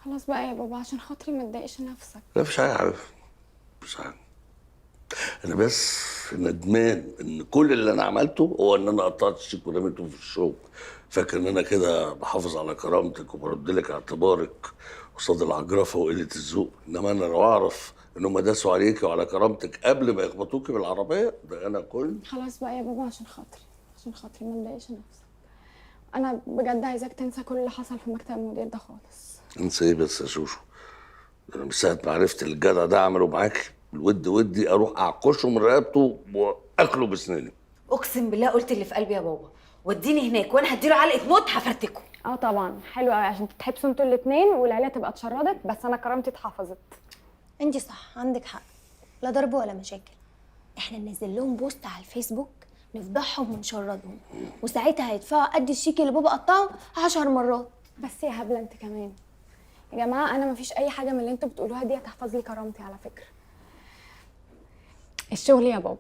خلاص بقى يا بابا، عشان خاطري ما تضايقش نفسك. لا مفيش حاجة يا حبيبتي، مفيش حاجه. انا بس ندمان ان كل اللي انا عملته هو ان انا قطعت الشيك ورميته في الشغل. فاكر ان انا كده بحافظ على كرامتك وبرد لك اعتبارك قصاد العجرفه وقلة الذوق، انما انا لو اعرف ان هم داسوا عليكي وعلى كرامتك قبل ما يخبطوكي بالعربية ده انا كنت. خلاص بقى يا بابا، عشان خاطري، عشان خاطري ما تضايقش نفسك. انا بجد عايزاك تنسى كل اللي حصل في مكتب المدير ده خالص. انسى ايه بس يا شوشو؟ ده انا من ساعة ما عرفت الجدع ده عمله معاكي الود ودي اروح اعكشه من رقبته واكله بسناني. اقسم بالله قلت اللي في قلبي يا بابا، وديني هناك وانا هديله علقه موت هفرتكه. اه طبعا حلو قوي، عشان تتحبسوا انتوا الاثنين والعيلة تبقى اتشردت، بس انا كرامتي اتحفظت. انتي صح، عندك حق، لا ضرب ولا مشاكل. احنا ننزل لهم post على الفيسبوك نفضحهم ونشردهم، وساعتها هيدفعوا قد الشيك اللي بابا قطعه 10 مرات. بس يا هبلة انت كمان يا جماعة، انا مفيش اي حاجة من اللي انتوا بتقولوها دي هتحفظ لي كرامتي على فكرة. الشغل يا بابا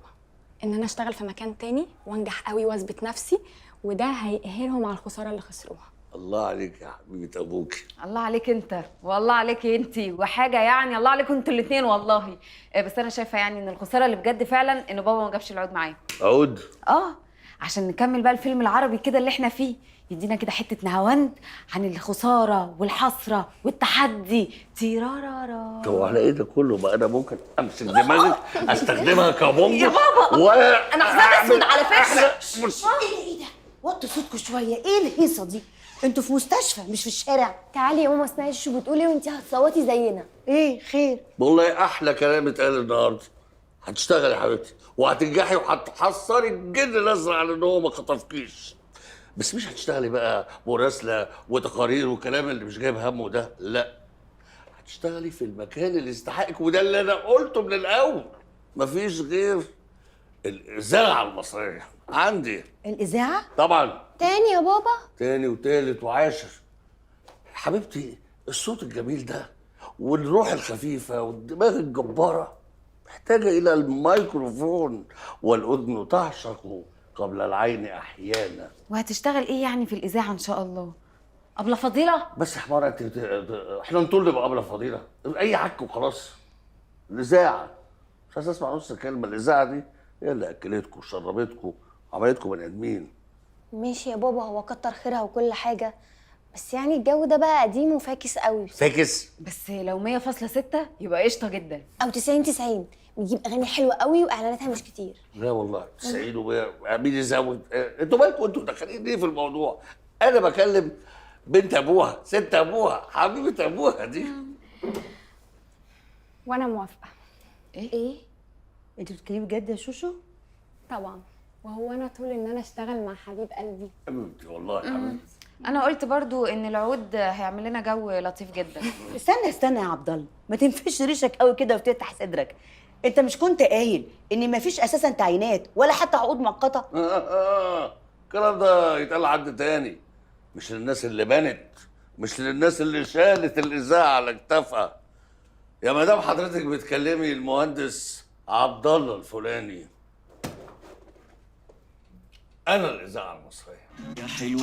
ان انا اشتغل في مكان تاني وانجح قوي واثبت نفسي، وده هيقهرهم على الخسارة اللي خسروها. الله عليك يا حبيبه ابوكي. الله عليك انت، والله عليك انت وحاجه يعني، الله عليكم انتوا الاثنين والله. بس انا شايفه يعني ان الخسارة اللي بجد فعلا ان بابا ما جابش العود معاه. عود؟ اه، عشان نكمل بقى الفيلم العربي كده اللي احنا فيه، يدينا كده حتة نهاوند عن الخسارة والحسرة والتحدي. تيرارارا. طب وعلى ايه ده كله؟ بقى انا ممكن امسك دماغك استخدمها كبونجو. يا بابا و انا حزام اسود على فكرة. ايه ده؟ وطوا صوتكم شوية، ايه الهيصه دي؟ انتوا في مستشفى مش في الشارع. تعالي يا ماما اسمعي شو بتقولي وانتي هتصوتي زينا. ايه خير؟ والله احلى كلام اتقال النهارده. هتشتغلي يا حبيبتي وهتنجحي وهتحصري الجن الازرق على ان هو ما خطفكيش. بس مش هتشتغلي بقى مراسله وتقارير وكلام اللي مش جايب همه ده، لا، هتشتغلي في المكان اللي يستحقك، وده اللي انا قلته من الاول. مفيش غير الاذاعة المصرية عندي. الاذاعة؟ طبعا. تاني يا بابا؟ تاني وتالت وعاشر. حبيبتي الصوت الجميل ده والروح الخفيفة والدماغ الجبارة محتاجه الى الميكروفون، والاذن تعشق قبل العين احيانا. وهتشتغل ايه يعني في الاذاعة ان شاء الله؟ ابله فضيلة؟ بس يا حماره انت احنا نطول نبقى ابله فضيلة؟ اي حك وخلاص. الاذاعة مش عايز اسمع نص كلمة. الاذاعة دي هي اللي اكلتكم وشربتكم وعملتكم بني ادمين. ماشي يا بابا، هو كتر خيرها وكل حاجة، بس يعني الجو ده بقى قديم وفاكس قوي. فاكس؟ بس لو 100.6 يبقى قشطه جدا. او 90 بيجيب اغاني حلوة قوي واعلاناتها مش كتير. لا والله 90 و100 مين يزود؟ انتوا مالكم انتوا داخلين ليه في الموضوع؟ انا بكلم بنت ابوها، ست ابوها، حبيبه ابوها دي. وانا موافقة. ايه؟ انت بتتكلمي بجد يا شوشو؟ طبعا، وهو انا طول ان انا اشتغل مع حبيب قلبي. حبيبتي والله يا حبيبتي. انا قلت برضو ان العود هيعمل لنا جو لطيف جدا. استنى استنى يا عبد الله، ما تنفش ريشك قوي كده وتفتح صدرك. انت مش كنت قايل ان مفيش اساسا تعيينات ولا حتى عقود مؤقتة؟ الكلام ده يتقال لحد تاني، مش للناس اللي بنت، مش للناس اللي شالت الاذاعة على كتافها. يا مدام حضرتك بتكلمي المهندس عبد الله الفلاني، انا الاذاعة المصرية. يا حلو.